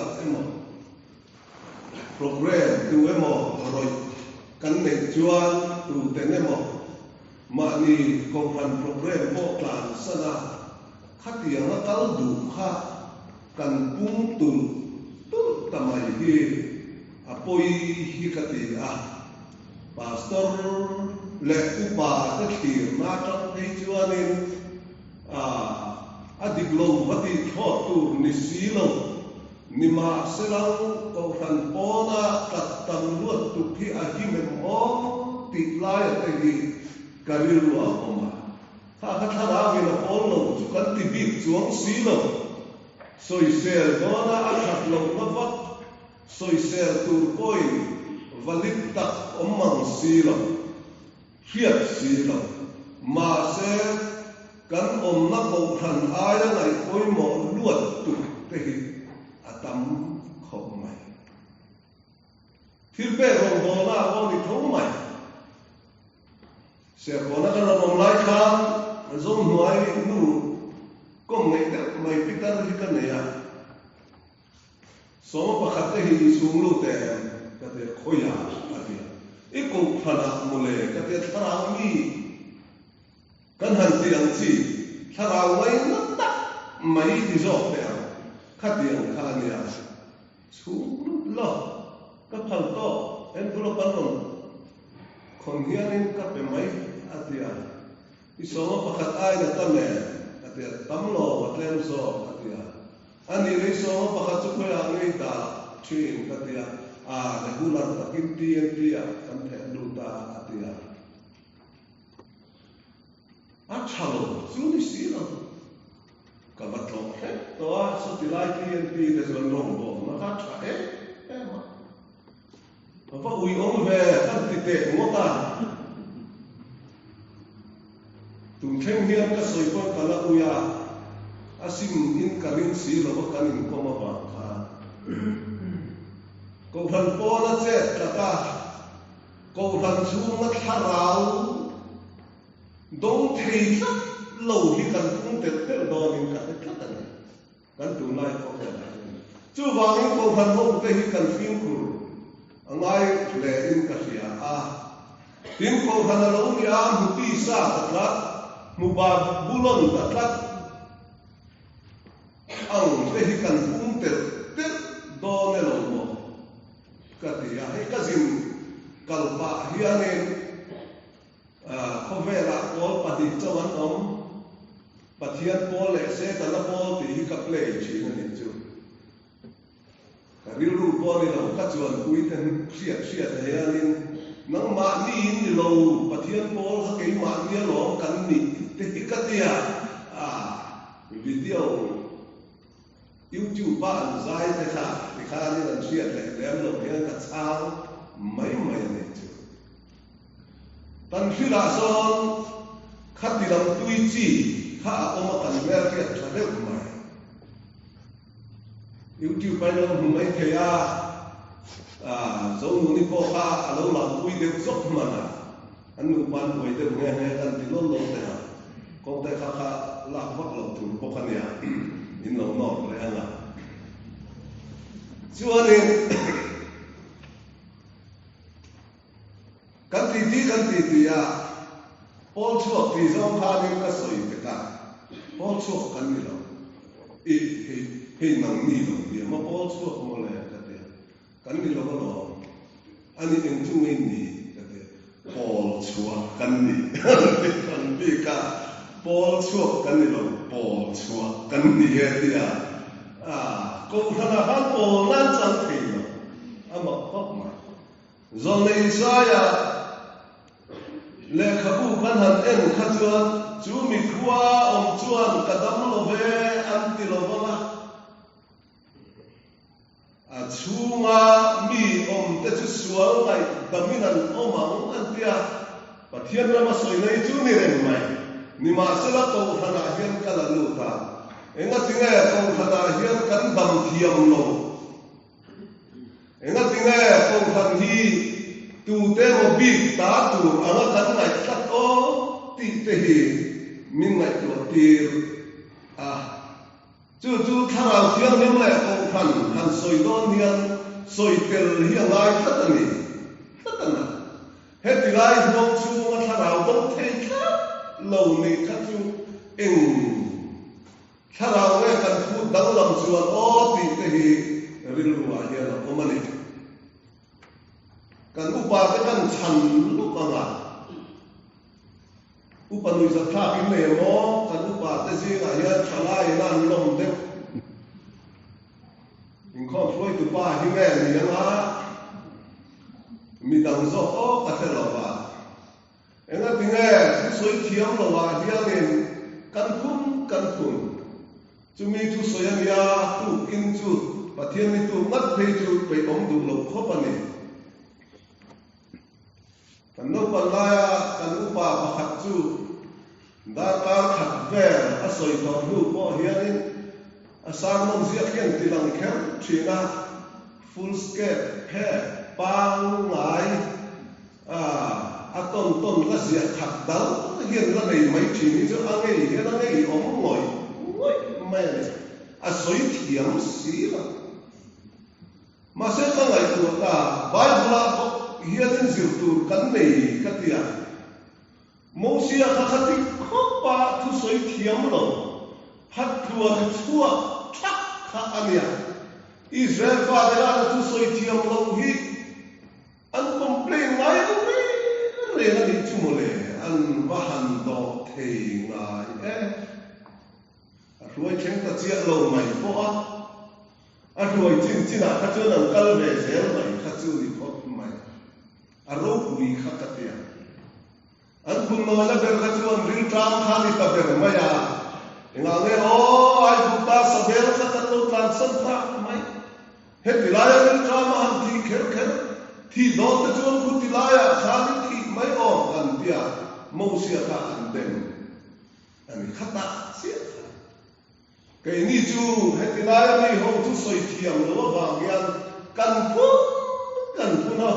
kal emaw programme tu emaw rawih kan neih chuan tuten emaw mahni kohhran programme pawh tlansan a, khatianga kal duh kha kan pung tulh tulh ta mai hi a pawi hi ka ti a. Pastor leh upa te thlirna atang phei chuanin a dik lo va tih thlawt tur ni si lo. Nimahselang Kohhran pawna tlat tam luat tuk hi a him em aw tih laia te hi ka rilru a awm a. Kha kha thlarauin a pawl lo chu kan ti bik chuang si lo. Sawisel dawna a that lohna vak Sawisel tur pawhin valid tak awm mang si lo, hriat si lo. Mahse, kan awmna kohhran aia ngaih pawimawh luat tuk te hi a tam khawp mai. Thil pek rawngbawlna a pawh ni tho mai. Serkawn a kan rawn awm lai khan Zohnuai nu kawm ngeih deuh mai pitar hi ka nei a. Sawma pakhat te hi i chhung lut em? Ka ti a, Khawiah? a ti a. I kohhranah mawle ka ti a, thlarau mi kan han tih ang chi, thlarau ngaina tak mai ti zawk teh ang, khatiang kha a nia. Chhung lut lo, ka phal tawh, envelope an rawn khawn hianin ka pe mai a ti a. I sawma pakhat aiin a tam em? A ti a, Tam lo, a tlem zawk a ti a. A nih lei sawma pakhat chu khawiah ngei dah thin ka ti a, a regular takin TNT ah kan theh lut a a ti a. A tha lo chu ni si lo. Ka va tlawh hrep tawh a, sawti lai TNT te chuan rawngbawlna kha a tha em em a. Ka va ui awm ve kan ti teh ngawt a. Tun thleng hian ka sawi pawn ka la ui a, a sim in ka ring si lo va kan inkawm avang khan. Kohhran pawn a chet tlat a, kohhran chhunga thlarau dawng thei tlat lo hi kan pung telh telh dawnin ka hre tlat a ni. Kan tunlai khawvelah hian. Chuvangin Kohhran ho te hi kan fimkhur a ngai hle in ka hria a. Tin, Kohhran a lo ni a, hmu tisa ta tlat, hmu Babulon ta tlat ang te hi kan pum telh telh dawn e lo maw ka ti a. Hei ka zin kal pah hianin Khawvelah pawl pahnih chauh an awm, Pathian pawl leh Setana pawl tih hi ka play thin a nih chu. Ka rilru pawh ni lo, ka chuanpui te hriat hriat hianin nangmahni in ni lo, Pathian pawl kha keimahni alawm kan nih te hi ka tia a, video YouTube a an zai te kha tikhanin an hriat leh lem loh hian ka chhang mai mai a nih chu. Kan hrilah sawn khati lam tui chi kha a awm a kan hmel hriat tha deuh mai. YouTube a in lo hmu mai thei a, Zonuni pawh kha a lo lampui deuh zawk hman a, an nupa an buai deuh nghe nghe kan ti lawl lo teh a, kawngte kha kha lak vak loh tur bawk a nia, in lo nawr leh ang a. Chuanin. Kan titi kan titi a, pawl chhuak tih zawng khanin ka sawi pek a, pawl chhuak kan ni lo. Ih, hei, hei nang ni lo nia, ma pawl chhuak maw le ka ti a, kan ni lo alawm, a ni eng chu ngei ni ka ti a, pawl chhuak kan ni ti hran bik a, pawl chhuak kan ni lo, pawl chhuak kan ni e ti a, ah, Kohhranah khan pawl nan chang thei lo, a mak khawp mai. Zawlnei Isaia lehkhabu kan han en kha chuan chu mi khua awm chuan ka dam lo ve an ti lo vang a, a chhunga mi awmte chu sual ngaihdamin an awm ang an ti a, Pathian rama sawi nei chu ni reng mai. Nimahsela Kohhranah hian ka la lut a, engatinge Kohhranah hian kan dam thiam lo? Engatinge Kohhran hi tute emaw bik ta tur anga kan ngaih tlat aw tih te hi min ngaihtuah tir a. Chu chu Thlarau Thianghlim leh Kohhran han sawi dawn hian sawi tel hi a ngai tlat a ni. Tlat a na. Heti lai huang chhunga thlarau bo thei tlat lo nih kha chu eng thlarau nge kan phut danglam chuan aw tih te hi rilruah hian a awm a ni. Kan upa te kan chhan lawk ang a. Upa nuihzat thlak in nei emaw kan upa te zingah hian thalai in a an lawm deuh. Inkhawm hruaitu pa hi nge ni anga midang zawk aw ka hre lo va. Engatinge thusawi thiam lo ah hianin kan phun kan phun. Chumi thusawi a nia tukin chu Pathian ni tuk ngat phei chu peih awm duh loh khawp a ni. Kan naupan laia kan upa pakhat chu darkar khat vel a sawi tawh hnu pawh hianin a sermon ziak hian ti lang kher thin a, full scape phe pangngai a a tawn tawn la ziah khat dal hian la nei mai thin hi chu a ngei hian a ngei awm ngawih ngawih mai a ni. A sawi thiam si lo. Mahse ka ngaihtuah ta, Bible-ah bawk hianin zir tur kan nei ka ti a. Mosia kha khati khawpa thusawi thiam lo, phat tluan chhuak thak kha a nia. Israel fate lana thusawi thiam loh hi an complain ngai lo reng reng a nih chu mawle, an va han dawh thei ngai e. A hruai thleng ta chiah lo mai pawh a, a hruai chin chinah kha chuan an kal ve zel mai kha chu ni phawt mai. A ropui kha ka ti a. An phunnawi la ber kha chuan rilṭam kha ni ta ber mai a. Engah nge aw, Aigupta sabel kha kan lo tlansan tak mai. Heti laia rilṭam a han thih kher kher, thih dawn te chuan khuti laiah khan i thih mai awm an ti a, Mosia kha an dem. A ni kha tak chiah kha. Keini chu heti laia mi ho chu sawi thiam lo avang hian kan phun kan phun a,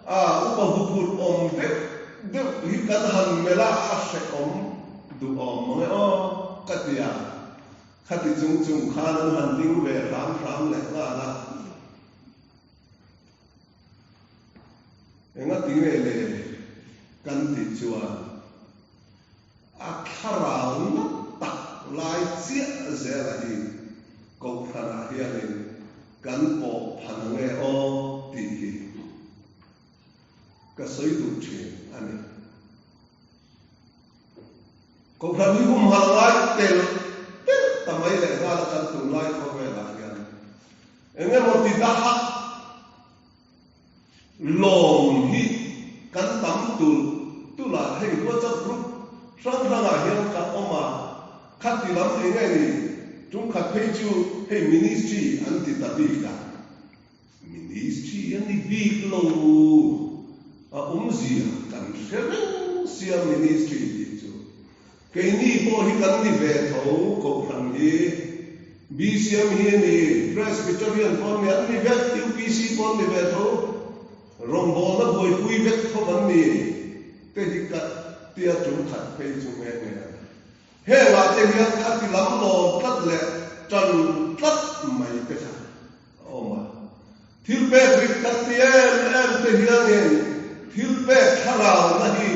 a upa huphurh awm deuh deuh hi kan han melh a, a hrehawm duhawm mang e aw ka ti a. Khati chung chung khan an han ding ve hram hram leh nghal a. Engati nge le kan tih chuan A thlarau na tak lai chiah zela hi Kohhranah hianin kan pawh phan ang e aw tih hi ka sawi duh thin a ni. Kohhran hi humhalh ngai telh telh ta mai leh nghal a kan tunlai khawvelah hian eng emaw ti dahak Lawm hi kan tam tulh tulh a, hei WhatsApp group hrang hrangah hian ka awm a, khati lam eng nge ni, tum khat phei chu hei ministry an ti ta bik a, ministry a ni bik lo, a awmzia kan hre reng sia ministry tih chu. Keini pawh hi kan ni ve tho, Kohhran hi BCM hi a ni, Presbyterian pawh an ni, an ni vek, UPC pawh an ni ve tho, rawngbawlna buaipui vek tho an ni te hi ka tia tum khat phei chu nghe nghe a ni. Hengah te hian khati lam lawm tlat leh tan tlat mai te kha a awm a. Thil pek rik kan ti em em te hianin thil pek thlarauna hi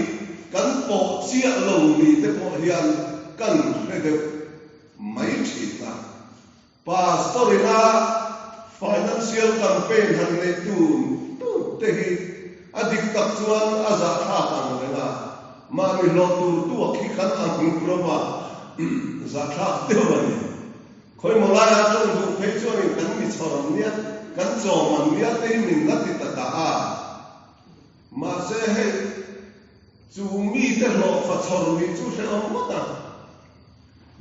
kan pawh chiah lo ni te pawh hian kan hre deuh mai thin a. Pastor ina financial campaign han neih tun tun te hi a dik tak chuan a zahthlak ang reng a, mahni hlawh tur tuak hi kan ang rawp a, zahthlak deuh a ni. Khawimaw laiah tawng duh phei chuanin kan mi chhawr an nia, kan chawm an nia te hi min la ti ta ta a. Mahse hei chu mite hlawhfa chhawr nih chu hrehawm ngawt a.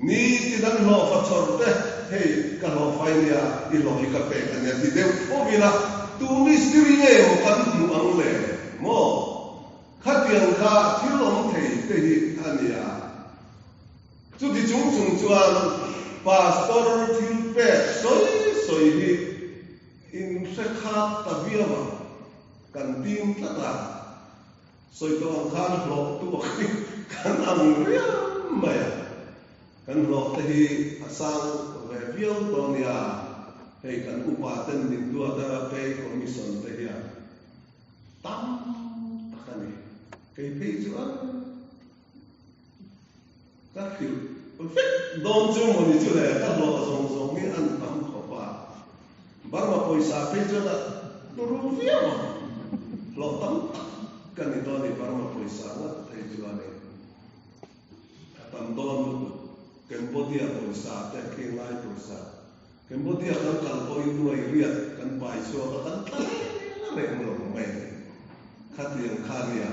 Nitin an hlawhfa chhawr te hei ka hlawhfai nia, i hlawh hi ka pek a nia ti deuh fo ila, tu mistiri nge maw kan hmuh ang le maw? Khatiang kha thil awm thei te hi a nia. Chuti chung chung chuan Pastor thil pek sawi sawi hi in hre khat ta viau ang. Kan tim tlat a, sawi tawh ang khan hlawh tuak hi kan ang riau mai a, kan hlawh te hi a sang ve viau tawh nia. Hei kan upa ten min duat a pay commission te hian tam tak a ni. Kei phei chuan ka hrilh vek dawn chu mawni chu le ka hlawh zawng zawng hi an tam khawp a. Burma pawisa phei chuan a turu viau ang. Hlawh tam tak ka ni dawn i Burma pawisa ngat phei chuan i a tam dawn lutuk. Cambodia pawisa te khi ngai pawisa. Cambodia kan kal pawhin nuai riat kan pai chhuak a kan tla reng reng lo mai a ni. Khatiang kha nia.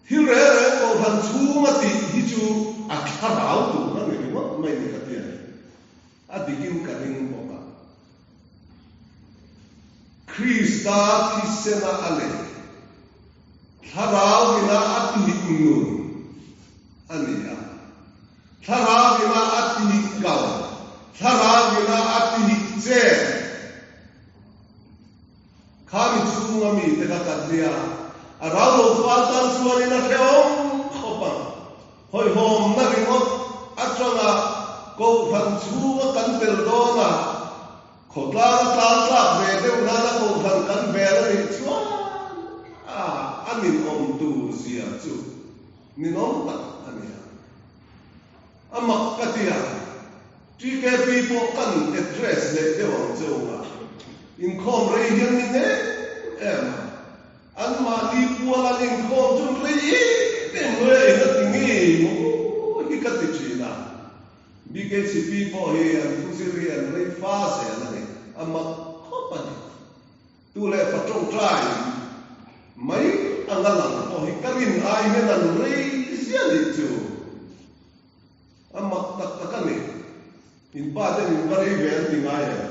Thil reng reng kohhran chhunga tih hi chu a thlarau tur a ni ringawt mai ni ka ti a ni. A dikin ka ring bawk a. Krista thisena a lei, thlarau ina a tih nun a ni a. Thlarau ina a tih kal, thlarau ina a tih chet. Khami chhunga mite kha kan nia, a rau lo fal tan chuanin a hrehawm khawp ang. Hawihhawmna ringawt atanga Kohhran chhunga kan tel dawn a, khawtlanga tlang tlak ve deuh nana Kohhran kan vel a nih chuan a a ninawm tur zia chu ninawm tak a ni ang. A mak ka ti a, TKP pawh kan address leh deuh ang che u nga, inkhawm rei hian ni em em a, anmahni pual an inkhawm chu rei em em mai a eng a ti ngei maw hi ka ti thin a, BKCP pawh hi an thuzir hi an rei fa zel a ni, a mak khawp a ni. Tu leh fa tawngtai mai anga lang pawh hi ka rin ai hian an rei ziah nih chu a mak tak tak a ni. In pa ten in va rei ve an ti ngai em?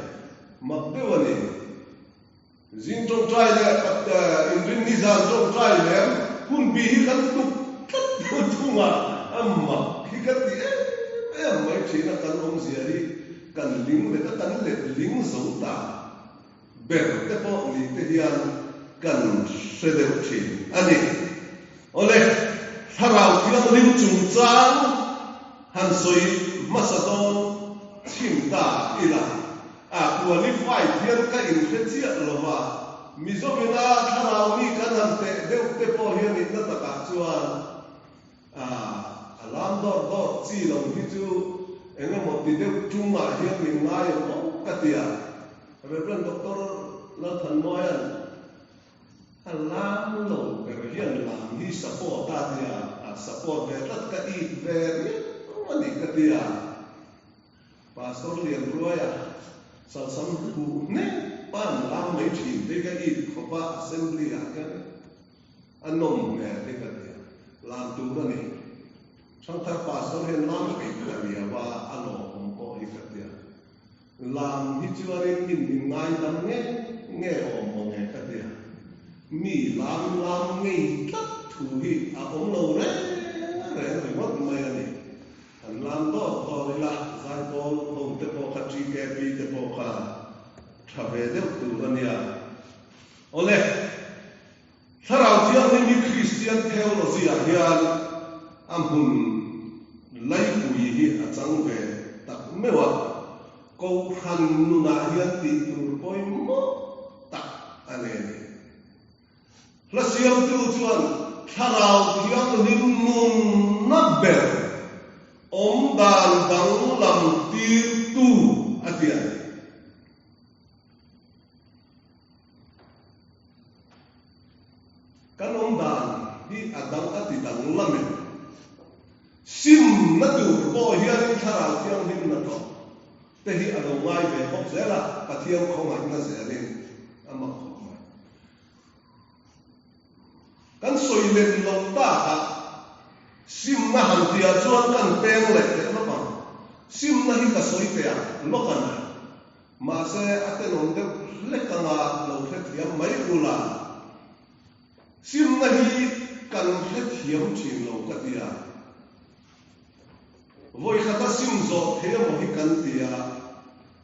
Mak deuh a ni. Zing tawngtai leh inrin nizan tawngtai lem hunbi hi kan tuk tlat deuh thung a, a mak hi ka ti em em mai thin a, kan awmzia hi kan ling leh a kan let ling zo ta. Ber te pawh ni te hian kan hre deuh thin a ni. Awle, Thlarau Thianghlim chungchang han sawi hmasa dawn chhin ta ila, a qualified hian ka inhre chiah lo va, Mizovina Thlarau mi kan han teh deuh te pawh hian nihna takah chuan a a lam dawr dawr chi lo hi chu eng emaw ti deuh tungah hian min ngai ang aw ka ti a. Rev. Doctor Lalthanmuaia'n a lam lo ber hian lam hi support a tia, a support ve tlat ka it ve riau a ni ka tia. Pastor Lianruaia salsam huh hnep pa'n lam mai thin te ka it khawp a assembly ah hian a nawm hmel hi ka tia, lam tur a ni. Thangthar Pastor hian lam peih ta riau a, a lawmawm pawh hi ka tia. Lam hi chuanin min min ngaidam nge nge awm maw nge ka tia. Mi lam lam ngei tlat thu hi a awm lo reng reng ringawt mai a ni. Han lam dawt dawt ila Zaipawl ho te pawh kha TKP te pawh kha tha ve deuh tur a nia. Awle, Thlarau Thianghlim hi Kristian theology ah hian a hmun laipui hi a chang ve tak meuh a, Kohhran nunah hian tih tur pawimawh tak a nei a ni. Hla siamtu chuan Thlarau Thianghlim nunna ber awmdan danglam tirtu a ti a ni. Kan awmdan hi a dang a ti danglam em? Simna tur pawh hianin Thlarau Thianghlimna tawh te hi a lo ngai ve bawk zel a, Pathian khawngaihna zelin a mak khawp mai. Kan sawi lem loh takah simna han tihah chuan kan peng leh teh lawk ang. Simna hi ka sawi teh ang lawk a ni. Mahse a tenawm deuh hlek anga lo hrethiam mai ula. Simna hi kan hrethiam thin lo ka ti a. Vawi khata sim zawh thei emaw hi kan ti a,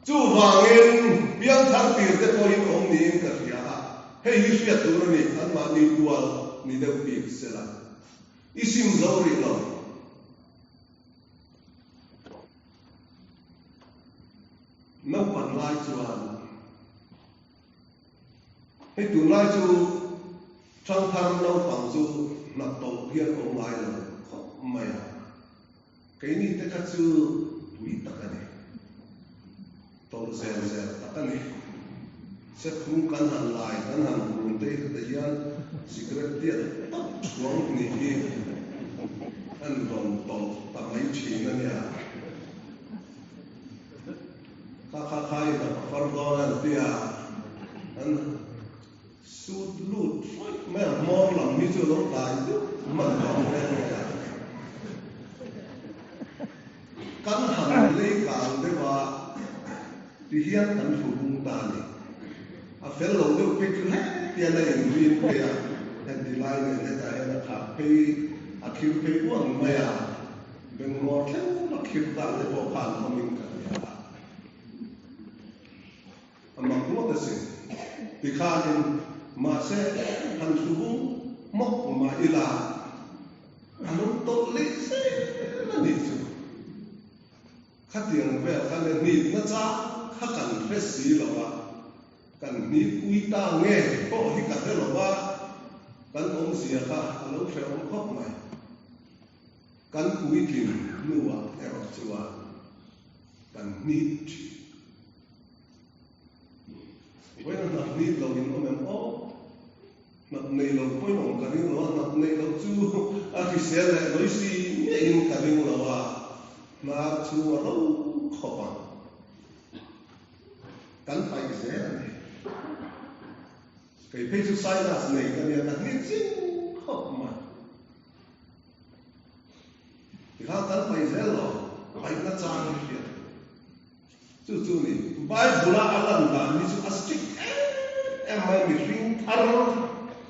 chuvangin piangthar tir te pawhin awm niin ka hria a, hei hi hriat tur a ni, anmahni kual ni deuh bik sela. I sim zo rih lo. Naupan lai chuan hei tunlai chu ṭhangthar naupang chu hnap tawlh hian awm ngai lo khawp mai a, keini te kha chu pui tak a ni, tawlh zel zel tak a ni. Sephung kan han lai kan han hum te hi te hian cigarette tiat tawp chhuang hnih hi an rawn tawlh ta mai thin a nia. Kha kha kha in a far dawn a an ti a, an sut lut hrawih mai a, hmawr lam hi chu a lo dai deuh hman tawh ang reng mai a. Kan han lei kang deuh a, ti hian kan thu bung ta a ni. A fel lo deuh phei chu hetian a inrin phei a, heti lai nen hetah hian a khak phei, a khir phei uang mai a. Bengmawr thleng a khir dan te pawh khan awmin ka hria a, a mak ngawt asin. Tikhanin mahse han thu bung hmawk mah ila a lo tawlh leh zel a nih chu. Khatiang vel khan e hnitna chang kha kan hre si lo a, kan hnit ui ta nge pawh hi ka hre lo va, kan awmzia kha a lo hrehawm khawp mai. Kan puitlin hnuah erawh chuan kan hnip thin. Vawiin a hnap hnip lo in awm em aw? Hnap nei lo pawhin awm ka ring lo a, hnap neih loh chu a hrisel leh lawi si ngeiin ka ring lo a, hnar chhung a ro khawp ang. Kan paih zel a ni. Kei phei chu sinus nei ka nia, ka hnip zing khawp mai. Tikhan kan paih zel lo, paihna chang hi hriat tur. Chu chu ni, Bible-a a lan dan hi chu a strict em em mai, mihring thar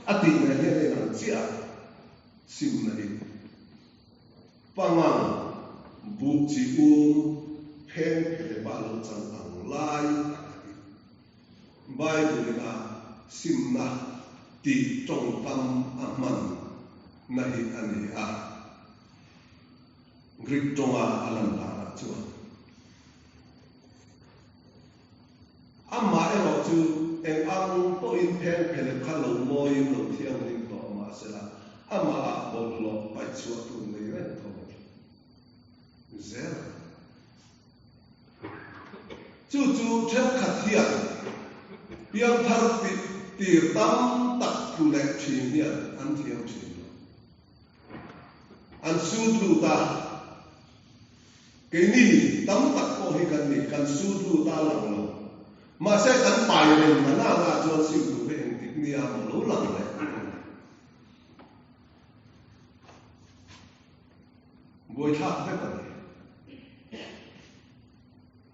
a tih nen hian a inang chiah a, simna hi. Pangang, buh chi um, pheng phelepa lo chang ang lai tak a ti. Bible-in a simna tih tawngkam a hman na hi a ni a, Greek tawnga a lan danah chuan. Amaherawh chu eng ang pawhin pheng phelep kha lo mawiin lo thianghlim tawh mahsela amahah bawlhhlawh paih chhuah tur nei reng tho zel ang. Chu chu thenkhat hian piangthar tir tam tak tlu leh thin hian an thiam thin lo. An sut lut a, keini tam tak pawh hi kan ni, kan sut lut a lang lo. Mahse kan pai reng na na na chuan sim tur hi engtik nia maw lo lang leh ang a ni. Buaithlak vek a ni.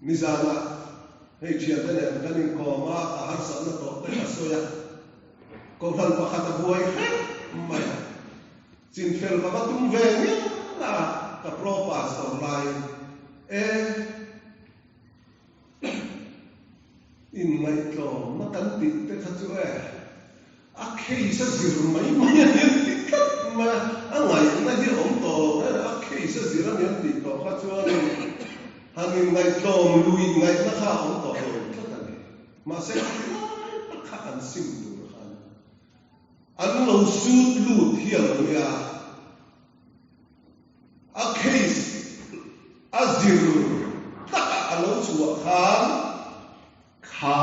Nizanah hei thiante nen kan inkawm a, ka harsatna tawh te ka sawi a, Kohhran pakhat a buai hrep mai a, chinfel ka va tum ve ngial a, ka pro pastor laiin e inngaihtlawmna kan tih te kha chu e A case a zir mai mai a ni an ti tlat mai a, a ngaihna hi a awm tawh lo reng a, a case a zir a ni an tih tawh kha chuanin han inngaihtlawm lui ngaihna kha a awm tawh lo tlat a ni. Mahse khati lai tak kha an sim tur khan an lo sut lut hi a lo nia, a case a zir takah a lo chhuah khan kha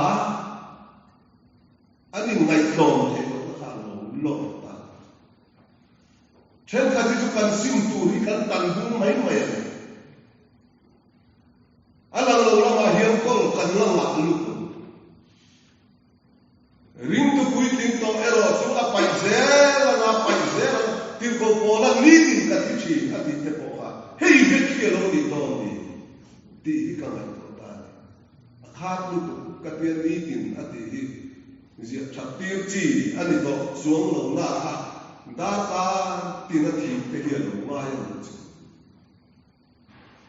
An inngaihtlawm theih lohna kha a lo lawr ta. Thenkhat hi chu kan sim tur hi kan tan bung mai mai a ni. A lang lo lamah hian kawl kan la ngah lutuk. Ringtu puitling tawh erawh chu a paih zel ang a, paih zel ang, tirhkoh pawla nitin ka thi thin a tih te pawh kha hei vek hi a lo nih dawn ni tih hi ka ngaihtuah ta a ni. A khat lutuk ka tia nitin a tih hi ziah that tir chi a ni tawh chuang lo na a, darkar tin a thih te hi a lo ngai a nih chu.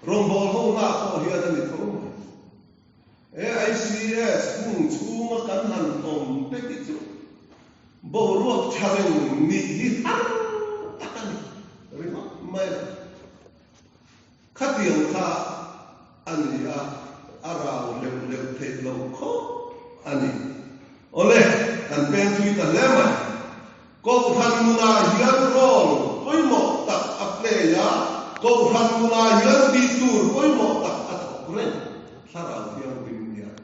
Rawngbâwl ho na pawh hian a ni tho mai. AICS hung chhunga kan han awm te hi chu boruak tha reng nih hi har tak a ni ringawt mai a. Khatiang kha a ni a, a rau hleuh hleuh. loh khawp a ni. Awle, kan peng thui ta hle mai. Kohhran nunah hian role pawimawh tak a play a, Kohhran nunah hian tih tur pawimawh tak a thawk reng. Thlarau Thianghlim hian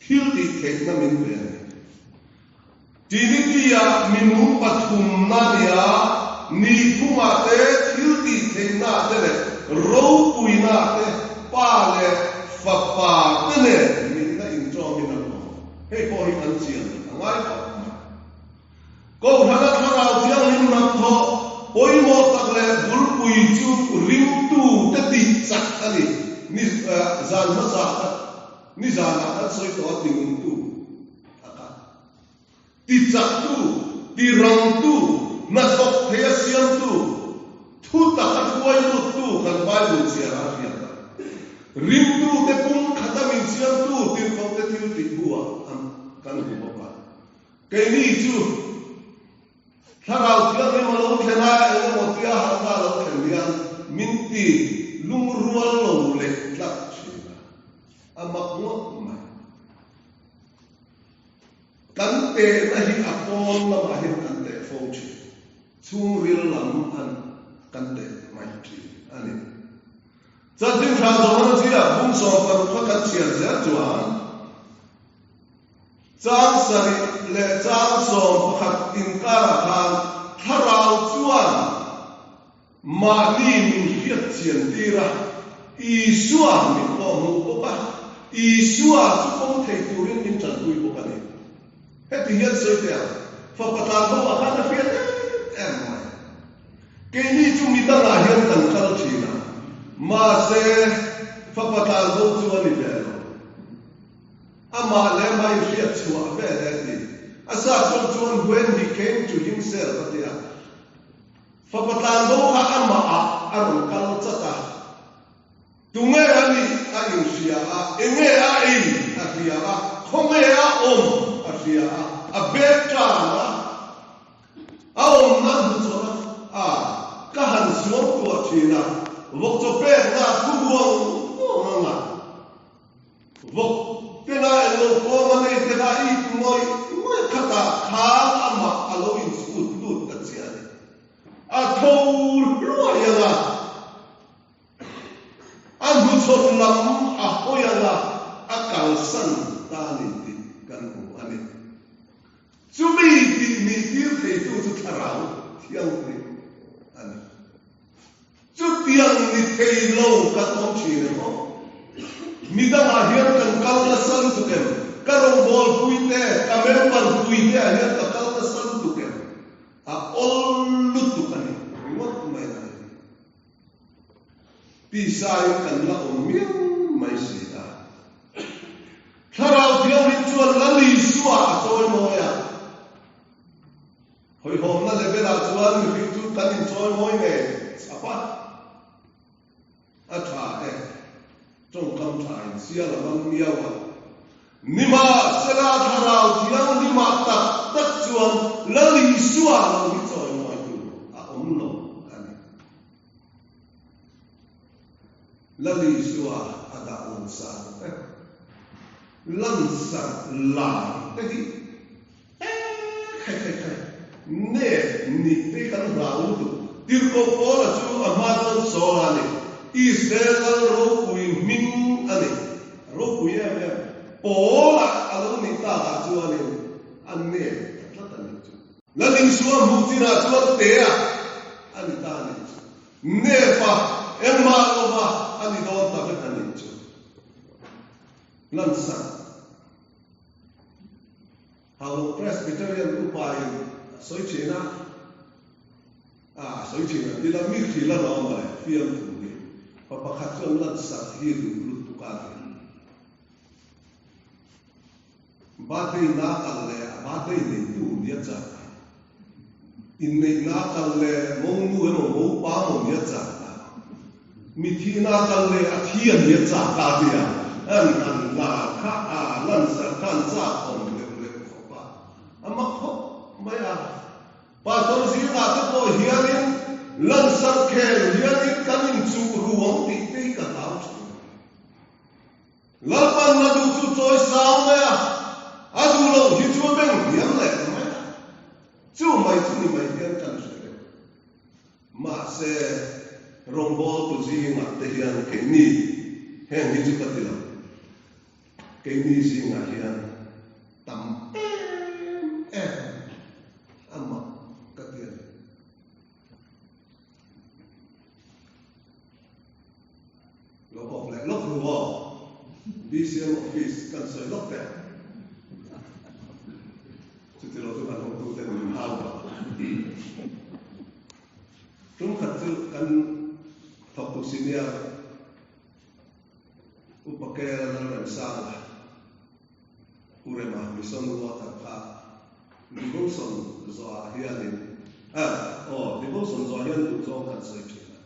thil tih theihna min pe a ni. Trinity-ah minung pathumna nia nihphungah te, thil tih theihna te leh ropuina te Pa leh Fapa te nen nihna inṭawmin an awm. Hei pawh hi kan chian a ngai khawp mai. Kohhrana Thlarau Thianghlim hnathawh pawimawh tak leh bulpui chu ringtu te tih chak a ni. Ni zan hmasa kha ni zanah kan sawi tawh a tinungtu a kha. Ti chaktu, ti rangtu, hnathawk thei a siamtu, thu taka hruai luttu kan Bible chhiar a hriat a. Ringtute pum khata min siamtu tirhkohte thil tih buah an kan hmu bawk a. Keini chu Thlarau Thianghlim a lo thlen a, eng emaw tia harhna a lo thlen hian min ti lungrual lo leh tlat thin a, a mak ngawt mai. Kan tehna hi a pawn lamah hian kan teh fo thin, chhungril lam an kan teh mai thin a ni. Chanchin tha zawhna chiah bung 16 kha kan chhiar zel chuan chang sarih leh chang 11 inkarah khan thlarau chuan Mahni min hriat chian tir a, Isua min pawh hmuh bawk a, Isua chu pawm thei turin min tanpui bawk a ni. Heti hian sawi teh ang, fapa tlan ho ah khan a hriat em em mai. Keini chu mi dangah hian kan kal thin a, mahse fapa tlan ho chu a ni ve lo. Amah leh amah inhriat chhuah vel e ti. A sap tawng chuan when he came to himself a ti a. Fapa tlanbo kha amah ah a rawn kal chat a, tunge a nih a inhria a, enge a ei a hria a, khawnge a awm a hria a, a bag tan a, a awmna hmu chawlh a, a ka han suam tuah thin a, vawk chaw pekna thu buang buang ang a. Vawk te la eng lo kawng a nei te kha i ngawih ngawih khatah khan amah a lo inchhut lut ta chiah a ni. A tho hluai ang a, a hnuchhawn lam a hawi ang a, a kalsan ta a ni tih kan hmu a ni. Chumi tih nih tir theitu chu Thlarau Thianghlim a ni. Chutiang ni thei lo kan awm thin em aw? Mi dangah hian kan kal nasa lutuk em? Ka rawngbâwl pui te, ka member pui te ah hian ka kal nasa lutuk em? A awl lutuk a ni ringawt mai a ni. Tisaiin kan la awm miau mai si a. Thlarau Thianghlim chuan Lal Isua a chawi mawi a. Hawihhawmna level-ah chuan mihring chu kan inchawi mawi nge chap a, a tha e, tawngkam tha in sial a man miau a. Nimahsela Thlarau Thianghlimah tak tak chuan Lal Isua lo hi chawi mawi tur a awm lo a ni. Lal Isua a dah lansar vek. Lansar lai te hi Khai khai khai, nep nih te kan hlau lutuk. Tirhkoh Paula chu a hma chuan Saul a ni. Israel lal ropui hming a ni. Ropui em em. Paula a lo nih takah chuanin a nep ta tlat a nih chu. Lal Isua hmuh chinah chuan Tea a ni ta a nih chu. Nep a, engmah lova a ni dawn ta vek a nih chu. Lansak. Haulo Presbyterian upa in a sawi thin a, a sawi thin a, tila mi hril a lawm mawle fiamthu hi pa pakhat chuan lansak hi duh lutuk a ti. Birthday na kal leh a birthday neitu nia chak a, inneih na kal leh monu emaw mopa maw nia chak a, Mithi na kal leh a thi a nia chak a tia an han lar kha a lanser kha an chak awm leuh leuh khawp a, a mak khawp mai a. Pastor zingah te pawh hianin lanser khel hianin kan inchuh ruang tih te hi ka hlau thin. Lalpan a duh chu chawi sang mai a, a duh loh hi chu a beng hniam leh mai a. Chu mai chu ni mai hian kan hre deuh. Mahse, rawngbawltu zingah te hian keini heng hi chu ka ti lo. Keini zingah hian tam em em a mak ka ti a ni. Lo off leh lawk ru aw. BCM office kan sawi lawk teh. Chuti lo chu kan hotu ten min hau tawh. Tum khat chu kan thawktu senior Upa Kela Lalremsanga Pu Rema Mission Worker kha devotion zawhah hianin ah aw devotion zawhah hian duhzawng kan sawi thin a,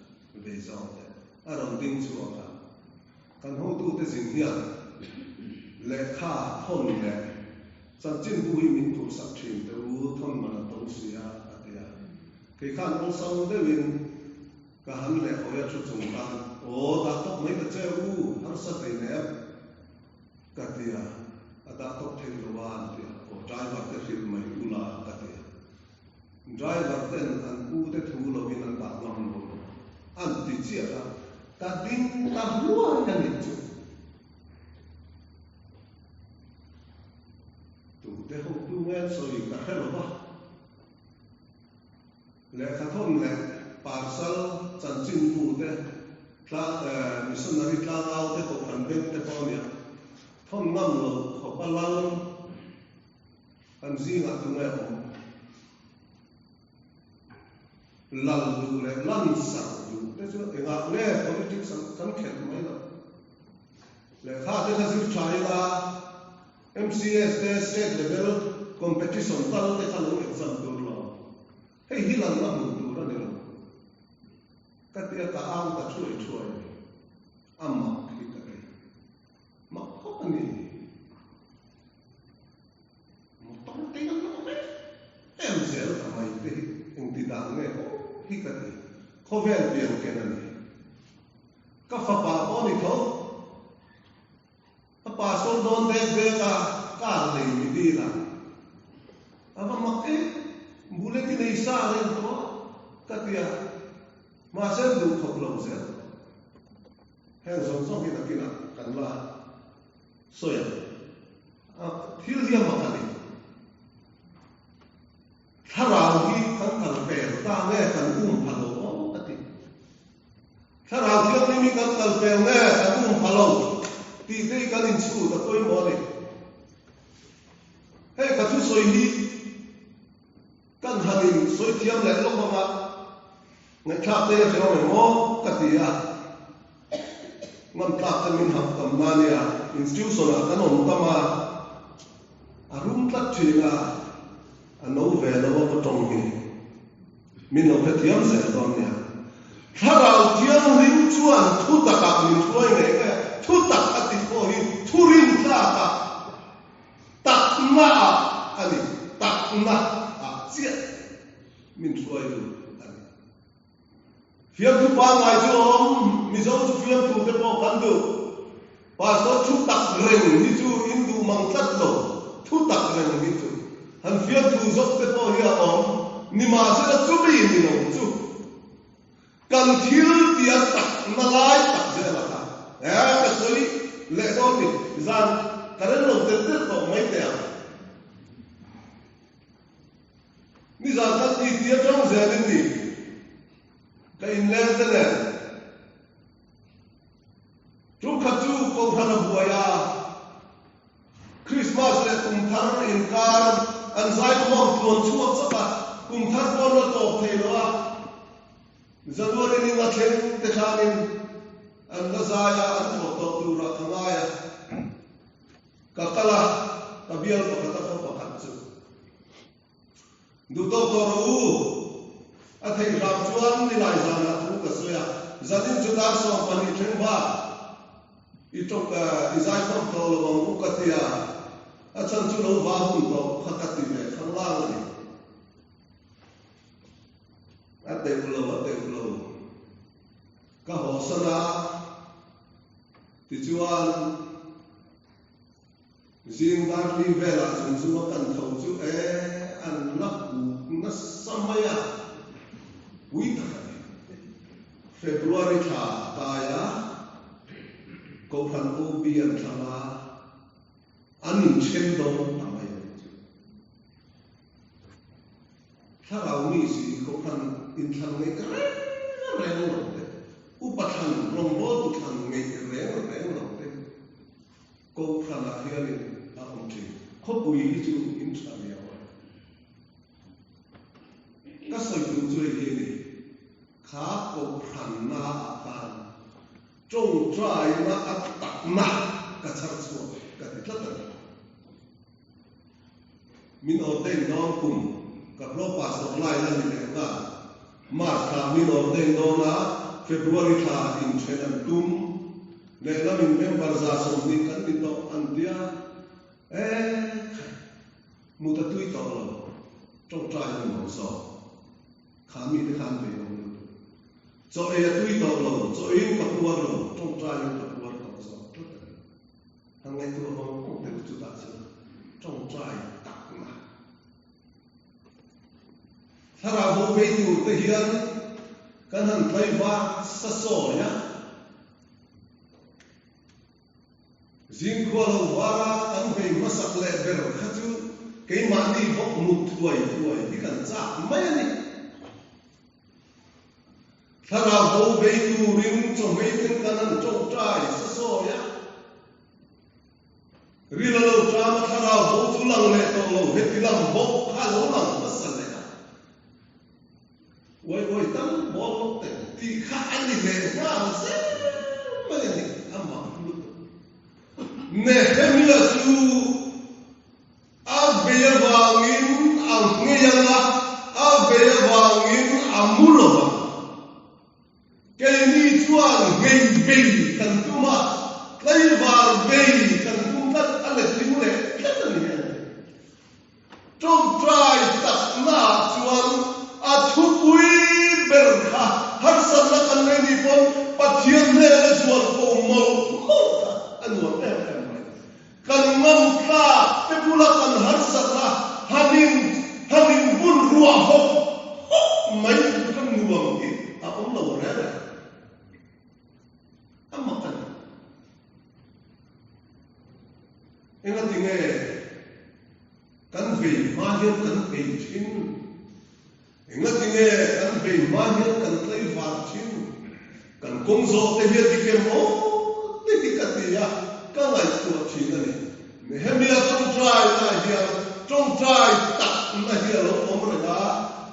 vei zawng te a rawn ding chhuak a. Kan hotute zin hian lehkha thawn leh chanchinbu hi min phurhsak thin teh u, thawn man a to si a, a ti a. Kei khan awlsam deuhin Ka han leh hawi a thu chung khan, Aw, dah tawp mai ta che u, harsa hlei nem, ka ti a, a dah tawp theih lo a, an ti a, Aw, driver te hrilh mai u la, ka ti a. Driver ten an pu te thu lovin an dah ngam lo lo, an ti chiah a, ka ding ta hluai a nih chu. Tute hotu nge an sawi ka hre lo va. Lehkhathawn leh parsal chanchinbu te, tlang missionary tlangau te kohhran beng te pawh a nia. Thawn ngam lo khawpa lal kan zingah tunge awm? Lal duh leh lansar duh te chu engah nge politics an kan khelh mai loh? Lehkha te kha zir tha ila MCS te state level competition tal te kha lo exam tur lo. Hei hi lalna hmuh tur a ni lo. Ka tia ka ang ta thuai thuai a ni. A mak hi ka ti. Mak khawp a ni. Motor te an lo awm em em zel ta mai te hi engti dan nge aw hi ka ti. Khawvel pian ken a ni. Ka fapa pawh a ni tho. A pastor dawn dek dek a, car lei mi dil a. A va mak em, bullet i nei sa reng tawh a, ka ti a. Mahse an duh khawp lo zel. Heng zawng zawng hi nakinah kan la sawi ang. A thil hi a mak a ni. Thlarau hi kan kal pel ta nge kan um pha lo aw ka ti. Thlarau Thianghlim hi kan kal pel nge kan um pha lo tih te hi kan inchhut a pawimawh a ni. Hei ka thusawi hi kan han in sawi thiam leh lawk ang a, ngaihthlak te hi a hrehawm em aw ka ti a. Ngam tlak te min hap tam na nia, institution ah kan awm tam a, a rum tlat thin a, a no ve lo a ka tawng hi. Min lo hrethiam zel dawn nia. Thlarau Thianghlim chuan thu takah min hruai ngei ngei a, thu tak a ti pawh hi thu rintlakah takna ah a ni, takna ah chiah min hruai lut a ni. Fiamthu pangngai chu a awm, Mizo chu fiamthu te pawh kan duh. Pastor thu tak reng hi chu in duh mang tlat lo, thu tak reng hi chu. Han fiamthu zawk te pawh hi a awm, nimahsela chumi ni lo chu kan thil tia tak na lai tak zel a kha. He ka sawi leh dawn ni, zan ka rem lo tel tel tawh mai teh ang. Nizan khan ti ti atang zel in ni ka inleng te nen Tumkhat chu Kohhran a buai a, Krismas leh Kumthar inkar an zaikhawm tluan chhuak chak a, Kumthar pawn la tawp thei lo a, January ni nga thleng te khanin an la zai a, an thawh tawh turah ka ngai a. Ka kal a, ka bial pakhat a khaw pakhat chu. Duh tawk tawh rawh u. A theih hram chuan nilai zanah thu ka sawi a, zanin chu dar 12 thleng bak i tawng i zaikhawm tawh lo ang u ka ti a, a chhan chu lo va hun tawh kha ka ti ve khanglang a ni. A teuh lo, a teuh lo. Ka haw san a, tichuan. Zing dar li velah chung chunga kan tho chu e an la kuk nasa mai a, pui tak a ni. February thla a kai a, Kohhran OB an thlang a, an inthen dawn ta mai a nih chu. Thlarau mi si Kohhran inthlan ngeih reng reng lo te, upa thlan rawngbawltu thlan ngeih reng reng lo te, Kohhranah hianin a awm thin. Khawpui hi chu in tha viau a. Ka sawi tum chu hei hi a ni. Kha Kohhranna ah khan tawngtaina a takna ka chhar chhuak ka ti tlat a ni. Min ordain dawn kum ka pro pastor lai la ni leh nghal. March thla min ordain dawn a, February thla inthen an tum. Lehlamin member 120 kan ni tawh an tia. E khai, mut a tui tawh lo, tawngtai a nuam zawk. Kha mite khan vei awm lutuk. Chaw ei a tui tawh lo, chaw eiin ka puar lo, tawngtaiin ka puar tawh zawk tlat a ni. Han ngaihtuah vang vang deuh chutah chuan tawngtai takna thlarau bo vei tur te hian kan han tlaivar sa sawi a. Zingkhua lo vara kan vei hmasak leh ber kha chu keimahni bawk mut thuai thuai hi kan chak mai a ni. Thlarau bo vei turin chawhmei ten kan han tawngtai sa sawi a. Ril a lo ṭam a, thlarau bo chu lang leh tawh lo, heti lam bawk kha a lo lang hmasa leh a. Uai uai tal bawl lawk teh tih kha a ni leh nghal zel mai a ni, a mak lutuk. Nehemia chu A vei avangin a nghei ang a, a vei avangin a mu lo vang. Keini chuan nghei vei kan tum a, tlaivar vei kan tum tlat, a letling leh tlat a ni ang. Tawngtai taknaah chuan a thupui ber kha harsatna kan nei nih pawn Pathian hnena zual ko mawlh mawlh kha a nuam em em mai. Kan ngam tlak te bula kan harsatna han in han in bun ruah hawk hawk mai tur ka nuam hi a awm lo reng e. A mak a ni. Engati nge kan vei hma hian kan vei thin? Engati nge kan vei hma hian kan tlaivar thin? Kan kawng zawh te hi a dik em aw ti hi ka ti a, ka ngaihtuah thin a ni. Nehemia tawngtai na hian tawngtai takna hi a lo awm reng a,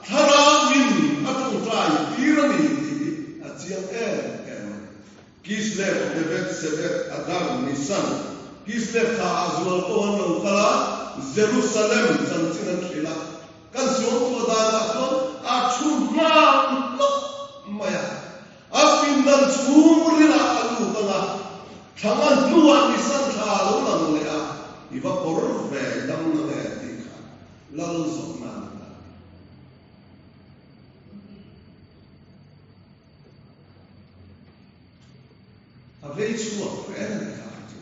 thlarauin a tawngtai tir a ni tih hi a chiang em em a ni. Kislev, Tevet, Sevet, Adar, Nisan, Kislev thla ah zual pawh an lo kal a, Jerusalem chanchin an hrilh a. Kan suangtuah danah chuan a thu nghal hlawk mai a, a pindan chhungrilah a lut ang a, thlang a hnuah Nisan thla a lo lang leh a, i va kawr ve i dam na nge tih kha lal zawhna a ni ta. A vei chhuak reng a ni kha chu.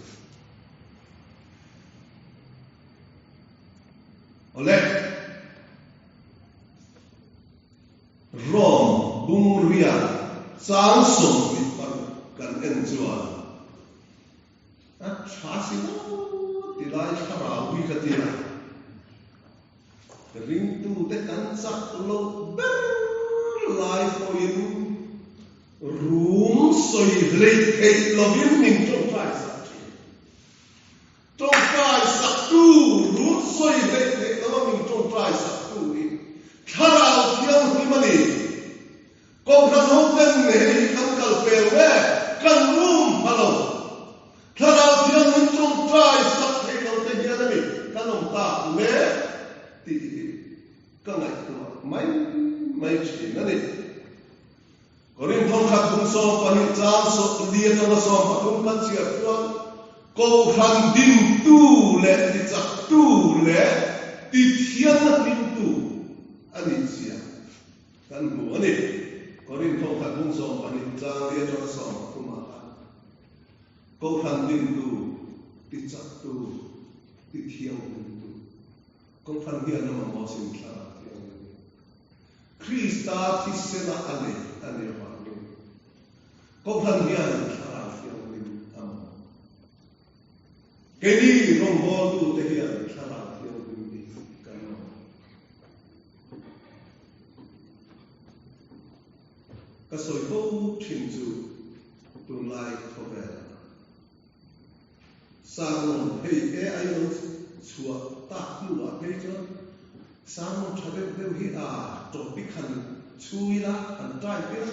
Awle. Rome bungria chang 26 kan en chuan a tha si lo ti lai thlarau hi ka ti a. Ringtute kan chak loh ber lai pawhin rum sawi hleih theih lovin min tawngtai sak thin. Tawngtai saktu, rum sawi hleih theih lova min tawngtai saktu hi Thlarau Thianghlim a ni. Kohhran hoten hei hi kan kal pel mek, kan rum pha lo. Thlarau Thianghlim tawngtai sak thei lo te hian a ni kan awm tak le tih hi ka ngaihtuah mai mai thin a ni. Korin thawnkhat bung 12 chang li atanga 13 kan chhiar chuan Kohhran dintu leh tichaktu leh tithianna hlimtu a nih zia kan hmu a ni. Korin thawnkhat bung 12 chang li atanga 13 ah khan Kohhran dintu, tichaktu. Ti thianghlimtu Kohhran hian a mamawh sin Thlarau Thianghlim hi Krista thisena a nei a nih avangin Kohhran hian Thlarau Thianghlim a mamawh. Keini rawngbawltute hian Thlarau Thianghlim hi kan mamawh. Ka sawi fo thin chu tunlai khawvelah Sermon hei AI lo chhuah tak hnuah phei chuan sermon tha deuh deuh hi a topic han chhui ila, han type ila,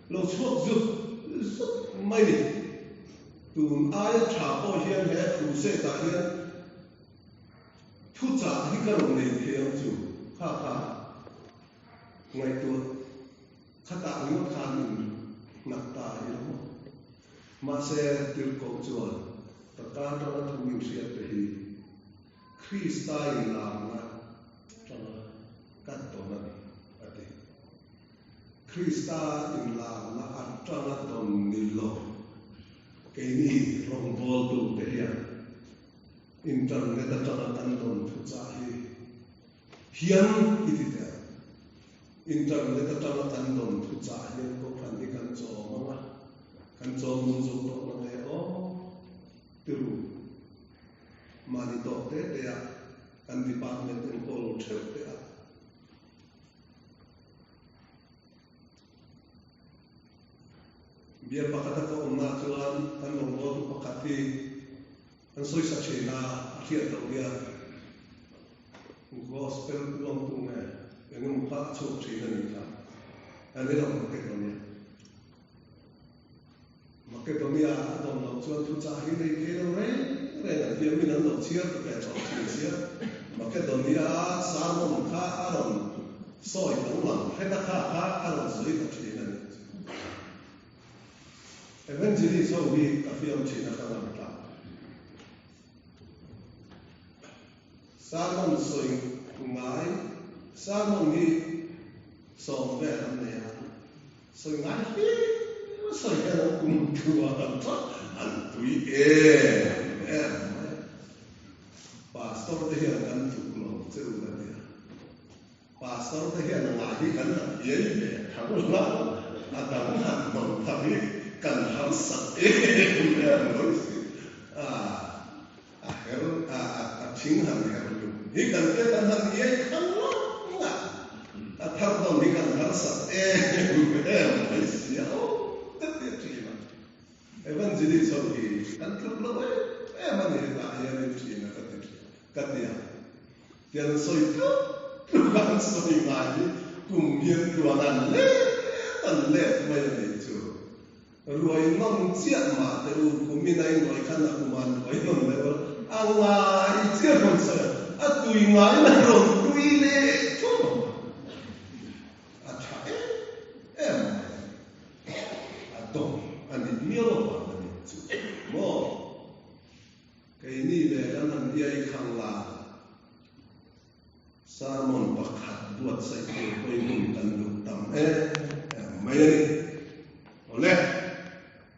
lo chhuak zut zut mai ni. Tun aia tha pawh hian he crusade ah hian thuchah hi ka rawn nei thei ang chu kha kha ngaihtuah khatah ringawt khan in nghat ta ila maw? Mahse, tirhkoh chuan ka ka tanga thu inhriat te hi Krista inlarna tanga kan tawn a ni, a ti. Krista inlarna atanga tawn ni lo, keini rawngbawltute hian internet atanga kan tawn thuchah hi Hian i ti teh ang. Internet atanga kan dawn thuchah hian Kohhran hi kan chawm ang a, kan chawm nung zo tawh lo nge aw ti ru. Mahni tawk te te ah kan department enkawl theuh te ah Bial pakhata ka awmna chuan kan rawngbawltu pakhat hi An sawisa thin a, a hriat loh hian Gospel puangtu nge eng emaw kha a chhuak thin a nih kha. A ni lo, Makedonia. Makedonia a dawn loh chuan thuchah hi nei thei lo reng reng an hiam in an lo chhiar ta ve tawh thin sia. Makedonia sermon kha a rawn sawi danglam hret a kha kha a rawn sawi ta thin a nih chu. Evangelist ho hi ka fiam thin a ka ngam tlak. Sermon sawi ngai, sermon hi sawm vel an nei a, sawi ngai hlir sawi hian an kum tluan an tlat, an tui em em mai a. Pastor te hian kan tluk lo che u ka tia. Pastor te hian a ngai hi kan han iai ve thang la, a dang han hnawn thar hi kan harsak em em mai si. A a her a a thing han her lum hi kan tia kan han iai thang la la, a thar dawn hi kan harsak em em mai si a, aw ka ti thin a. Evangelist ho hi kan tluk lo em em a ni hetah hianin thin a ka ti thin ka ti a. Tiang an sawi tluk tluk a an sawi ngai hi kum hian tluan an let an let mai a nih chu. Ruai nawn chiah mah teh u, kumin a inruai khan a kum an ruai nawn leh ula, a ngai chiah rawn sawi a, a tui ngai na rawn tui leh thum ang a, a tha em em mai a ni. A dawng a nih miau avang a nih chu maw? Keini ve kan han iai khang la, sermon pakhat buatsaih tur pawhin hun kan duh tam em em mai a ni. Awle,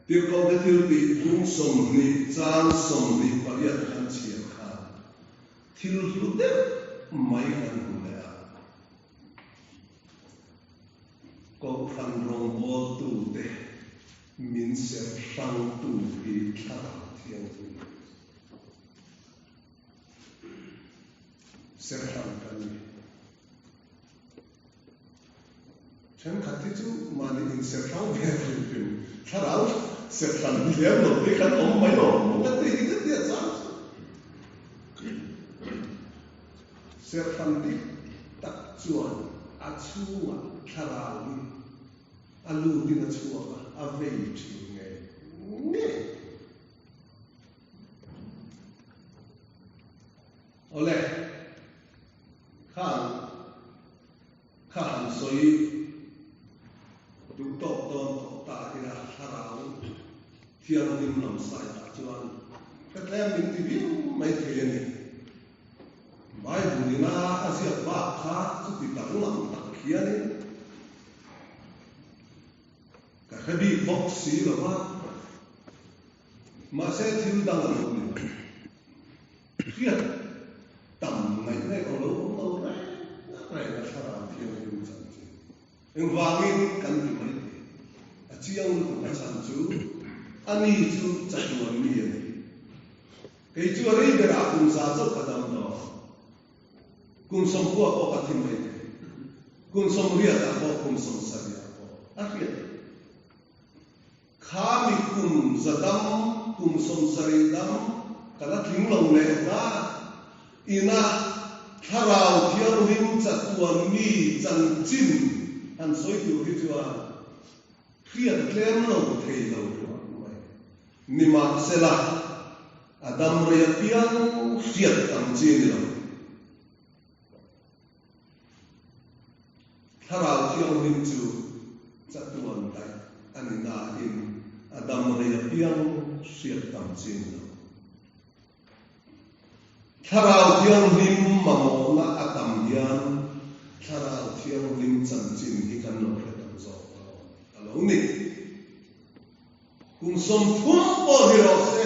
Tirhkohte thiltih bung 20 chang 28 kan chhiar khan thil hlu deuh mai kan hmu leh a. Kohhran rawngbawltute min serh hrangtu hi Thlarau Thianghlim serh hrang kan ni. Thenkhat hi chu mahni inserh hrang ve hrim hrim, Thlarau serh hran lem lo te khan awm mai awm maw ka ti hi ka ti a chang chu. Serhran dik tak chuan a chhungah thlarau hi a lutin a chhuak a, a vei thin ngei ngei. Awle, khang kha han sawi duh tawk dawn tawh ta ila thlarau thianghlim lam side ah chuan ka tlem min ti viau mai thei a ni. Bible ina a ziak bak kha chuti danglam tak hianin ka hre bik bawk si lo va, mahse thil dang a lo ni lo. Hriat tam ngaih ngaih aw lo awm lo reng reng a thlarau thianghlim chanchin. Engvangin kan ti mai thei. A chiang lutuk a chhan chu a ni chu chatuan mi a ni. Kei chu a rei berah kum za chauh ka dam dawn. Kum sawmkua pawh ka thi mai thei. Kum sawmriatah pawh kum sawmsarihah pawh a hriat. Kha mi kum za dam, kum 70 dam ka la tling lo leh nghal. Ina Thlarau Thianghlim chatuan mi chanchin han sawi tur hi chuan hriat tlem lo thei lo ringawt mai. Nimahsela, a dam rei apiang hriat tam chi ni lo. Thlarau Thianghlim chu chatuan daih a ni nain a dam rei apiang hriat tam chi ni lo. Thlarau Thianghlim mamawhna a tam hian Thlarau Thianghlim chanchin hi kan lo hre tam zawk dawn a lo ni. Kum 30 pawh ni rawh se,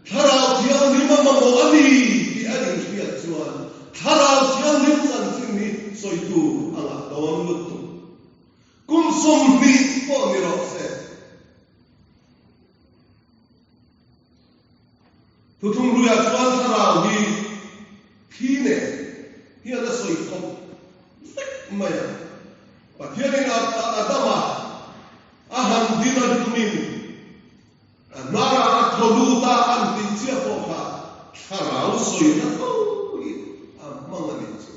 Thlarau Thianghlim a mamawh a ni tih a inhriat chuan Thlarau Thianghlim chanchin hi sawi tur a ngah dawn lutuk. Kum 20 pawh ni rawh se. Thuthlung hluiah chuan Thlarau hi thi nen hian a sawi khawp vek mai a. Pathianin Adama a han din a hlumin a hnarah a thaw lut a an tih chiah pawh kha Thlarau sawina tho hi a hmang a nih chu.